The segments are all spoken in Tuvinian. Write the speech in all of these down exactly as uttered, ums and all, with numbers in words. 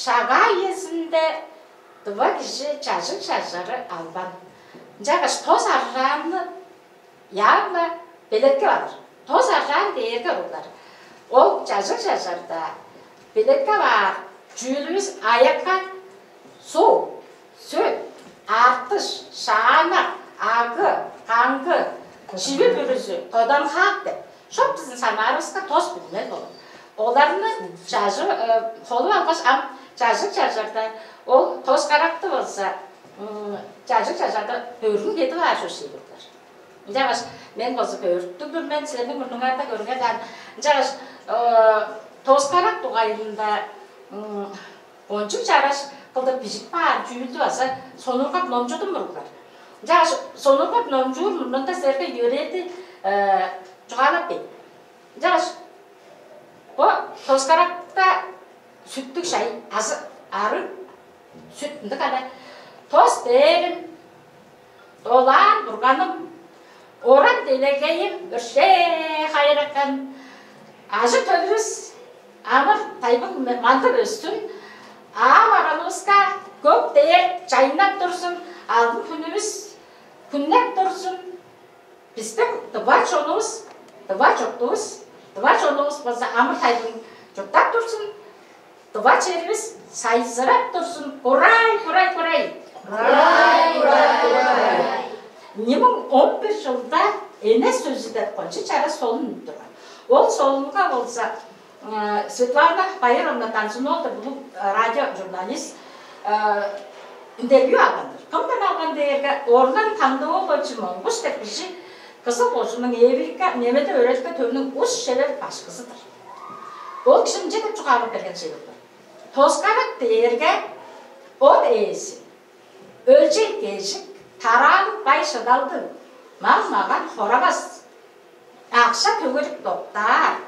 Шагаа үезинде дыва кижи чажыг-чажары албан. Ынчангаш тос аржаанны яап-ла белеткеп алыр. Тос аржаан дээрге уруглар. Ол чажыг-чажарда белеткеп аар чүүлүвүс аякка суг, сөт, артыш, шаанак, агы, каңгы, чиви бүрүзү, тоданхаак деп. Шоп бистиң санаарывыска тос бүдүмел болур. Оларны чажы холуп алгаш, ам чажыг-чажарда ол тос каракты болза, чажыг-чажарда бөргүн кедип аар чүве шиилирлер. Ынчангаш мен болза бөрттүг-дүр мен, силерниң мурнуңарда көрүңер даан. Ынчангаш тос карак дугайында кончуг чараш кылдыр бижип каан чүүлдү база сонургап номчудум, уруглар. Ынчангаш сонургап номчуур мурнунда силерге йөрээди чугаалап бээр. Ынчангаш бо тос каракта сүттүг чай азы арыг сүт ындыг ана. Тос дээрим, долаан бурганым, оран делегейим өршээ хайыракан, ажы-төлүвүс амыр-тайбың мандып өссүн, аал-аганывыска көк дээр чайнап турзун, алдын хүнүвүс хүннеп турзун. Бистиң тыва чонувус, тыва чуртувус, тыва чонувус болза амыр-тайбың чурттап турзун, тыва черивис сайзырап турзун. Курай, курай, курай! Курай, курай, курай! Ийи муң он бир чылда «Эне сөзү» деп кончуг чараш солун үнүп турган. Ол солунга болза Светлана Байыровна Танзуновна деп улуг радиожурналист интервью алган-дыр. Кымдан алган дээрге, Орлан Таңды-оолович Монгуш деп кижи Кызыл кожууннуң эвирикке немеде өөредилге төвүнүң ус-шевер башкызы-дыр. Ол кижи мынча деп чугаалап берген чүве-дир: тос карак дээрге от ээзи, өлчей-кежик, тараалыг бай-шыдалдыг, мал-маган хоравас, акша-төгерик доктаар,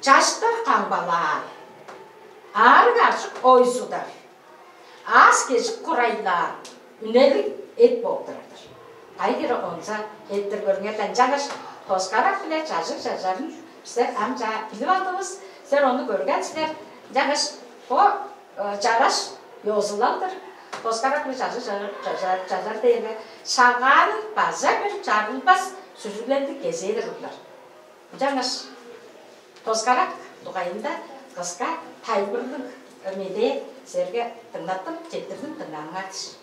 чаштар камгалаар, аарыг-аржык ойзудар, аас-кежик курайлаар үнелиг эт бооп турар-дыр. Кайы хире онза эт-тир, көрүңер даан. Ынчангаш тос карак биле чажыг-чажарын силер ам чаа билип алдывыс, силер ону көрген силер. Ынчангаш бо чараш ёзулал-дыр. Тос карак биле чажыг-чажар дээрге шагаанын база бир чарылбас сүзүглелдиг кезээ-дир, уруглар. Ынчангаш тос карак дугайында кыска тайылбырлыг медээ силерге дыңнаттым, четтирдим дыңнааныңар дээш.